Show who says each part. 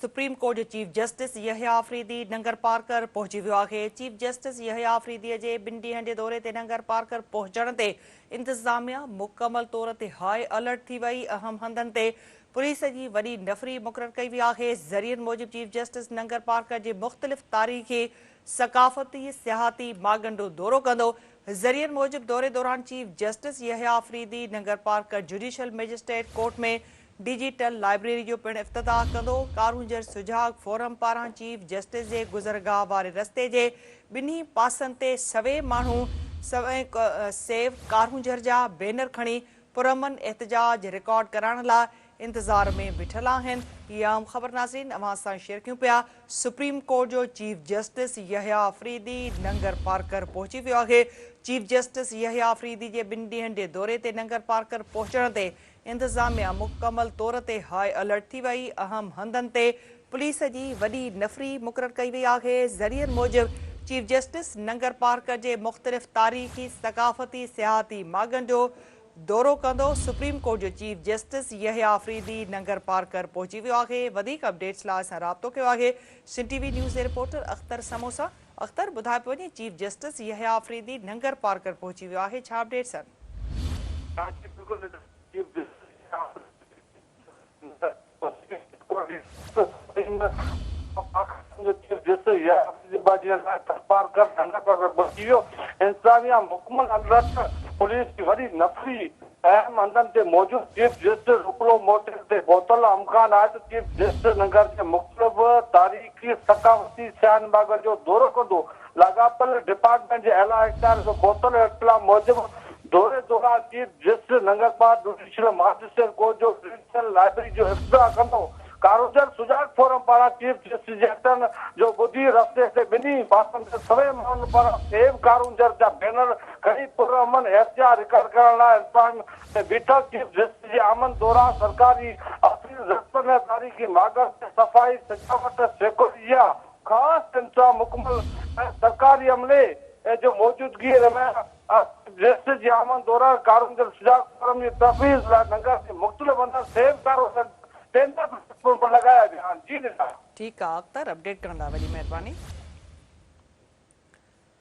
Speaker 1: Supreme court جو chief justice Yahya Afridi ننگر پارڪر پهچي ويو آهي. چيف جسٽس يحيٰ آفريدي جي ٻن ڏينهن جي دوري تي ننگر پارڪر پهچڻ تي انتظاميا مڪمل طور تي هاء الرٽ ٿي وئي. اهم هنڌن تي پوليس جي وڏي نفري مقرر ڪئي وئي آهي. ذريعن موجب چيف جسٽس ننگر پارڪر جي مختلف تاريخي، ثقافتي، سياحتي ماڳن جو دورو ڪندو. ذريعن موجب دوري دوران chief justice Yahya Afridi Nagar Parkar judicial magistrate court ۾ digital library جو پڻ افتتاح ڪندو. ڪارونجهر سجاڳ فورم پاران چيف جسٽس جي گذرگاهه واري رستي جي ٻنهي پاسن تي سوين ماڻهو سيو ڪارونجهر جا بينر کڻي پرامن احتجاج رڪارڊ ڪرائڻ لاء انتظار ۾ بيٺل آهن. هي اهم خبر ناظرين اوهان سان شيئر ڪيون پيا. سپريم ڪورٽ جو چيف جسٽس يحيٰ آفريدي ننگر پارڪر پهچي ويو آهي. چيف جسٽس يحيٰ آفريدي جي ٻن ڏينهن جي دوري تي ننگر پارڪر پهچڻ تي انتظاميا مڪمل طور تي هاء الرٽ ٿي وئي، اهم هنڌن تي پوليس جي وڏي نفري مقرر ڪئي وئي آهي. ذريعن موجب چيف جسٽس ننگر پارڪر جي مختلف تاريخي، ثقافتي، سياحتي ماڳن جو دورو ڪندو. سپريم ڪورٽ جو چيف جسٽس يحيٰ آفريدي ننگر پارڪر پهچي ويو آهي. وڌيڪ اپڊيٽس لاء اسان رابطو ڪيو آهي سنڌ ٽي وي نيوز جي رپورٽر اختر سمون سان. اختر، ٻڌايو پيو وڃي چيف جسٽس يحيٰ آفريدي ننگر پارڪر پهچي ويو آهي، ڇا اپڊيٽس آهن؟
Speaker 2: انتظاميا مڪمل الرٽ، پوليس جي وڏي نفري اهم هنڌن تي موجود، چيف جسٽس رپلو موٽل تي پهتل، امڪان آهي ته چيف جسٽس ننگر جي مختلف تاريخي، ثقافتي سياحن ماڳن جو دورو ڪندو، لاڳاپيل ڊپارٽمينٽ جي اعليٰ اختيارين کان پهتل اطلاع موجب دوري دوران chief justice Nangarparkar judicial magistrate court جو ڊجيٽل لائبرري جو افتتاح ڪندو. ڪارونجهر سجاڳ فورم پاران چيف جسٽس جي اچڻ جو ٻڌي رستي تي ٻنهي پاسن تي سوين ماڻهن پاران سيو ڪارونجهر جا بينر کڻي پرامن احتجاج رڪارڊ ڪرڻ لاء انتظام تي بيٺل چيف جسٽس جي آمد دوران سرڪاري آفيس رستن ۽ تاريخي ماڳن تي صفائي سجاوٽ سيڪيورٽي جا خاص انتظام مڪمل ۽ سرڪاري عملي جو موجودگي ۾ جسٽس جي آمد دوران ڪارونجهر سجاڳ فورم جي تحفيظ لاء ننگر جي مختلف هنڌن سيو ڪارونجهر ٽينڊر پڻ لڳايا ويا آهن. جي ندا.
Speaker 1: ٺيڪ آ اختر اپڊيٽ ڪرڻ لاء وڏي مهرباني.